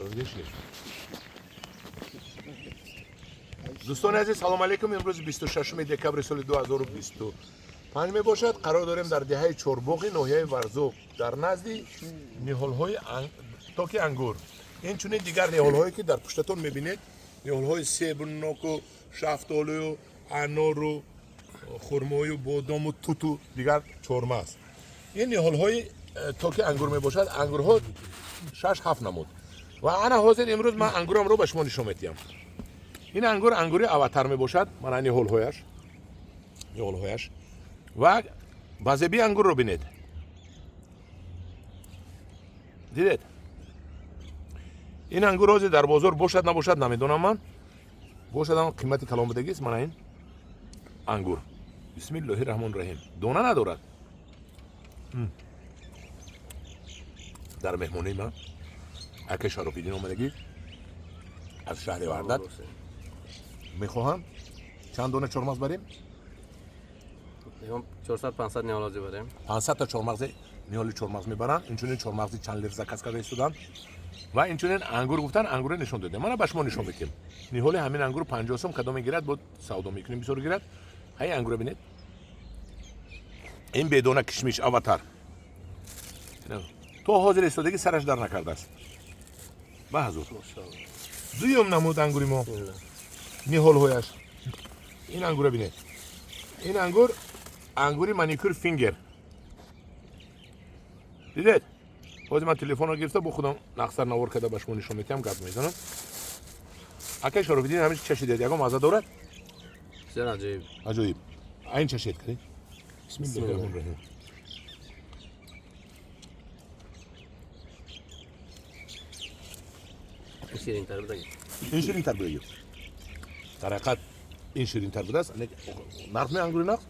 Шарофиддин, шинед. Дӯстони азиз, салом алейкум. Имрӯз 26 декабри соли 2025 мебошад. Қарор дорем дар деҳаи Чорбоғи ноҳияи Варзоб, дар назди ниҳолҳои токи ангур, инчунин дигар ниҳолҳое, ки дар пуштатон мебинед, ниҳолҳои себу ноку шафтолую анору хурмою бодому туту дигар чормағз. Ин ниҳолҳои токи ангур мебошад. Ангурҳо шаш ҳафт намуд. Ва ана ҳозир имрӯз ман ангурамро ба шумо нишон медиҳам. Ин ангур ангури Аватар мебошад. Мана ниҳолҳояш ва ба зебии ангурро бинед. Дидед, ин ангур ҳозир дар бозор бошад, набошад, намедонам ман, бошад ам қимати калон будагист. Мана ин ангур, бисмиллоҳи раҳмони раҳим, дона надорад. Дар меҳмонии ман акаи Шарофиддин омадагӣ аз шаҳри Ваҳдат. Мехоҳам чанд дона чормағз барем? 400-500 ниҳол ҳозир барем. 500 та чормағзи, ниҳоли чормағз мебаранд. Инчунин чормағзи чанд лир заказ карда истоданд. Ва инчунин ангур гуфтан, ангурро нишон додем. Мана ба шумо нишон медиҳем ниҳоли ҳамин ангур 50 сом. Кадоме гирад, бо савдо мекунем, бисёр гирад. Ҳай, ангурро бинед. Ин бедона кишмиш Аватар то ҳозир истодагӣ, сараш дар накардааст. Ба ҳазур, дуюм намуд ангури мо, ниҳолҳояш. Ин ангурро бинед. Ин ангур ангури Маникюр Фингер. Дидед, ҳозир ман телефонро гирифта, бо худам нақсар навор карда ба шумо нишон медиҳам, гап мезанам. Акай Шарофиддин, ҳамин чашидед, ягон мазза дорад? Бисёр аҷоиб. Аҷоиб. Айн чашед кардед. Бисмиллоҳи раҳмони раҳим. Ин ширинтар будаги. Ин ширинтар будаги. Дар ҳақиқат ин ширинтар будааст. Нарх ме ангури нақд.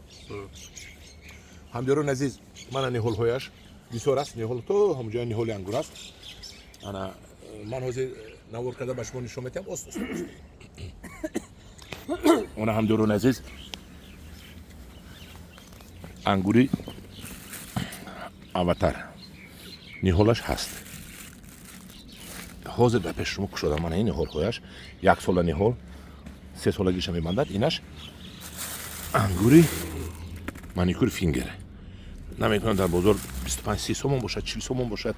Ҳамдиёрони азиз, мана ниҳолҳояш бисёр аст. Ниҳол то ҳамҷоя ниҳоли ангур аст. Ана ман ҳозир навор карда ба шумо нишон медиҳам. Ост, ост. Она, ҳамдиёрони азиз, ангури Аватар ниҳолаш ҳаст. Ҳозир дар пеши шумо кушодам. Мана ин ниҳолҳояш, яксола ниҳол, сесолагиша мебандад. Инаш ангури Маникюр Фингер. Наметавонам, дар бозор 25-30 сомон бошад, 40 сомон бошад.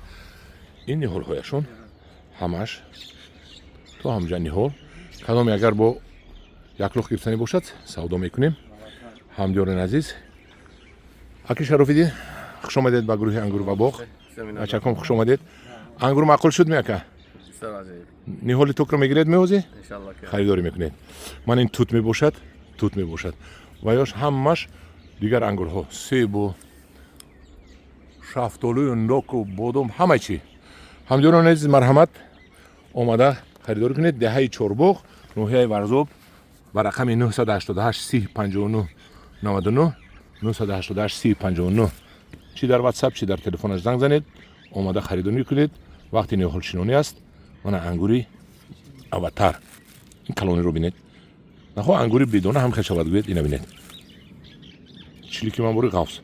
Ин ниҳолҳояшон ҳамаш то ҳамҷа ниҳол. Кадоме агар бо яклух гирифтанӣ бошад, савдо мекунем. Ҳамдиёрони азиз, аки Шарофиддин, хуш омадед ба гурӯҳи Ангур ва боғ. Ачаком, хуш омадед. Ангур маъқул шуд ми, ака? Бисёр аҷоиб. Ниҳоли токро мегиред, меҳозӣ? Иншалло ки. Харидорӣ мекунед. Ман ин тут мебошад, тут мебошад ва ёш ҳамаш дигар ангурҳо, себу шафтолую ноку бодом, ҳама чӣ. Ҳамдиёрони азиз, марҳамат, омада харидорӣ кунед. Деҳаи Чорбоғ, ноҳияи Варзоб, ба рақами 988 30 59 99, 988 30 59, чӣ дар Ватсап, чӣ дар телефонаш занг занед, омада харидорӣ кунед. Вақти ниҳолшинонӣ аст. Мана ангури Аватар, ин калониро бинед. Нахо ангури бедона ҳам хел шавад, гӯед. Ина бинед, чилики ман бори ғафз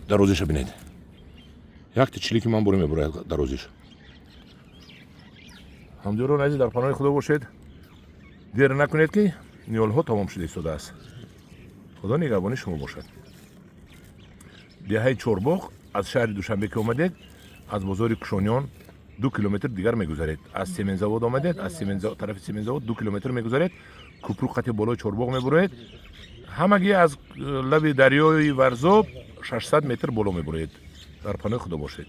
дарозиша бинед. Якта чилики ман бори мебурад дарозиш. Ҳамдиёрон азиз, дар паноҳи Худо бошед. Дер накунед, ки ниҳолҳо тамом шуда истодааст. Худо нигаҳбони шумо бошад. Деҳаи Чорбоғ, аз шаҳри Душанбе ки омадед, аз бозори Кушониён 2 километр дигар мегузаред. Аз семензавод омадед, аз тарафи семензавод 2 километр мегузаред, купру қати болои Чорбоғ мебуроед. Ҳамагӣ аз лаби дарёи Варзоб 600 метр боло мебуроед. Дар паноҳи Худо бошед.